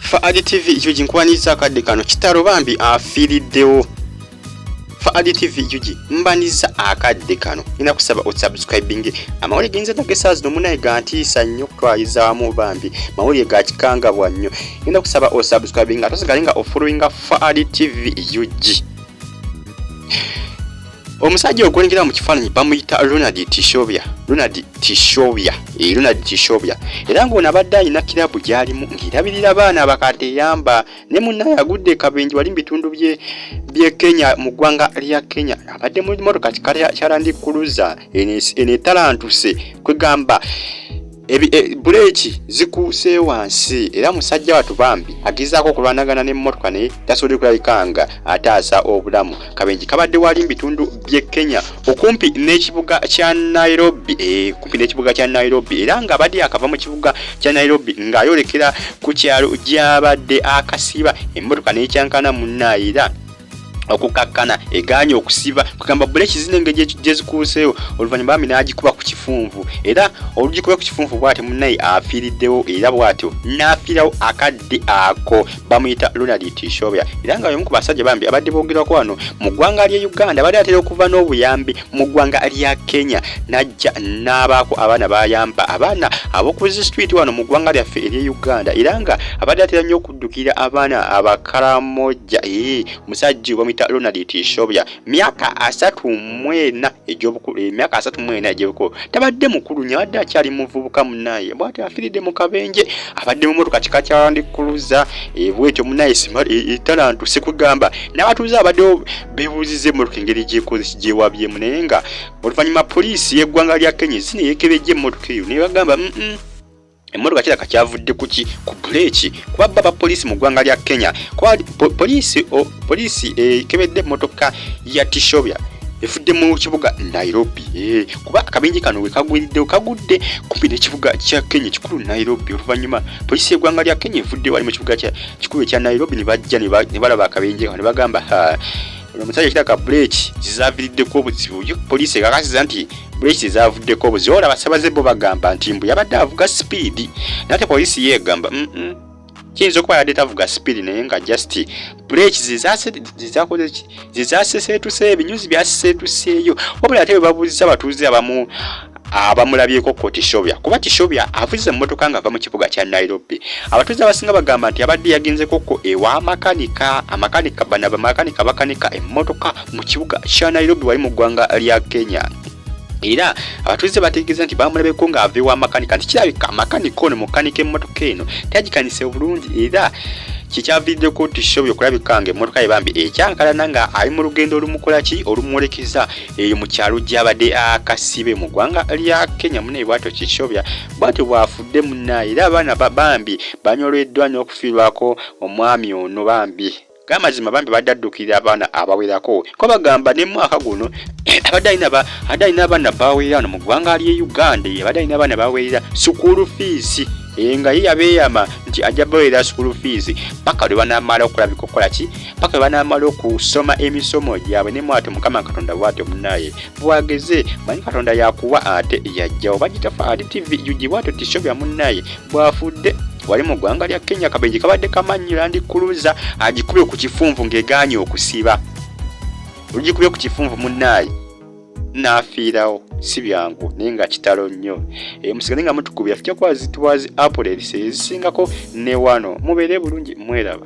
Faadi TV UG nkuwaniriza akadde kano. Kitalo, bambi afiiriddewo. Faadi TV UG mbaniza akadde kano, nina kusaba osubscribing. Amawulire genza nagesaa zino munaye gantiisa nnyo okutwalizaamu, bambi mawulire ga kikangabwa nnyo. Nina kusaba osubscribing ate osigale nga ofollowinga Faadi TV UG. Omusajja ogwolengera mu kifaananyi bamuyita Ronald Tishobya, Ronald Tishobya, Ronald Tishobya, era ng'ono abadde alina kirabu gy'alimu ng'erabirira abaana abakateyamba ne munnaye agudde kabenje wali mu bitundu by'e Kenya, mu ggwanga lya Kenya. Abadde mu mmotoka kika kya Land Cruiser eno etalantuse, kwegamba buleeki zikuuse wansi, era musajja watu bambi agezaako okulwanagana n'emmotoka naye tasobodde kulabika nga ataasa obulamu. Kabenje kabadde wali mu bitundu by'e Kenya okumpi n'ekibuga kya Nairobi, kumpi n'ekibuga kya Nairobi, era nga abadde akava mu kibuga kya Nairobi ng'ayolekera ku kyalo gy'abadde akasiba, emmotoka n'ekyankana munnaaye era okukakkana egaanye okusiba, kugamba buleeki zino engeri gye zikuuseewo. Oluvannyuma bambi n'agikuba ku kifunvu, era olugikuba ku kifunvu bw'atyo munnaye afiiriddewo, era bw'atyo n'afiirawo akadde ako. Bamuyita Ronald Tishobya, era nga y'omu ku basajja bambi abadde boogerwako wano mu ggwanga ly'e Uganda. Abadde atera okuva n'obuyambi mu ggwanga lya Kenya n'ajja n'abaako abaana bayamba, abaana ab'oku zi street wano mu ggwanga lyaffe ery'e Uganda, era nga abadde atera nnyo okuddukira abaana abakaramoja. Omusajja bamuyita Ronald Tishobya, myaka 34 egy'obukulu, emyaka 34 egy'obukulu, tabadde mukulu nnyo, abadde akyali muvubuka munnaye. Bw'atyo afiiridde mu kabenje, abadde mu motoka kika kya Land Cruiser bwetyo munnaye etalantuse, kugamba n'abatuuze abaddewo beebuuzizza emmotoka engeri gyekoze gyewabyemu. Naye nga oluvannyuma poliisi y'eggwanga lya Kenya ezze ne yeekebejja emmotoka eyo ne bagamba, Emmotoka kiraka kyavudde kuki? Ku buleeki." Kuba bba bapoliisi mu ggwanga lya Kenya, kuba poliisi ekebedde emmotoka ya Tishobya evudde mu kibuga Nairobi, kuba akabenje kano we kagwiriddewo kagudde kumpi n'ekibuga kya Kenya ekikulu Nairobi. Oluvannyuma poliisi y'eggwanga lya Kenya evudde wali mu kibuga kikulu ekya Nairobi ne bajja ne balaba akabenje kano ne bagamba, "Ha, ono omusajja kiraka buleeki zizaaviiriddeko obuzibu." Yo poliisi ekakasiza nti buleeki zizaavuddeko obuzibu. Olaba abasabaze bo bagamba nti mbu yabadde avuga sipiidi, naye ate poliisi yeegamba, Kiyinza okuba yadde tavuga sipiidi, naye nga just buleeki zezakoze ki, zezaseseetuseeyo, ebinyuzi byaseseetuseeyo." Wabula ate bwe babuuziza abatuuze abamu abamulabyeko ko Tishobya, kuba Tishobya avuze emmotoka ng'ava mu kibuga kya Nairobi, abatuuze abasinga bagamba nti abadde yagenzekoko ewa makanika. Amakanika bano, abamakanika bakanika emmotoka mu kibuga kya Nairobi wali mu ggwanga lya Kenya, era abatuuze bategeeza nti bamulabeko ng'ava ewa makanika, nti kirabika makanika ono mukanika emmotoka eno tagikanise bulungi, era kikyaviiriddeko Tishobya okulabika nga emmotoka ye bambi ekyankalana nga ali mu lugendo olumukola ki, olumwolekeza eyo mu kyalo gy'abadde akasibe mu ggwanga lya Kenya. Munaye bwatyo Kishobya bwatyo bw'afudde munnaye, era abaana bambi banyoleddwa n'okufiirwako omwami ono. Bambi gamazima bambi badde addukirira abaana abawerako, ko bagamba ne mwaka guno abadde alina abaana bawerera wano mu ggwanga ly'e Uganda, abadde alina abaana bawerera school fees, nga ye yabeeyama nti ajja bawerera school fees paka lwe banaamala okulabika okukola ki, paka lwe banaamala okusoma emisomo gyabwe. Ne mwatyo Mukama Katonda bwatyo munnaye bwageze, manyi Katonda yakuwa ate yajjawo. Bagita Faadi TV UG. Bwatyo Tishobya munnaye bwafudde wali mu ggwanga lya Kenya. Kabenje kabadde kamanyi Land Cruiser agikubye ku kifunvu ng'egaanye okusiba, olugikubye ku kifunvu munnaaye n'afiirawo. Si byangu naye nga kitalo nnyo. Musigale nga mutukubira, tujja kuba zituwazi updates ezisingako ne wano. Mubeere bulungi, mweraba.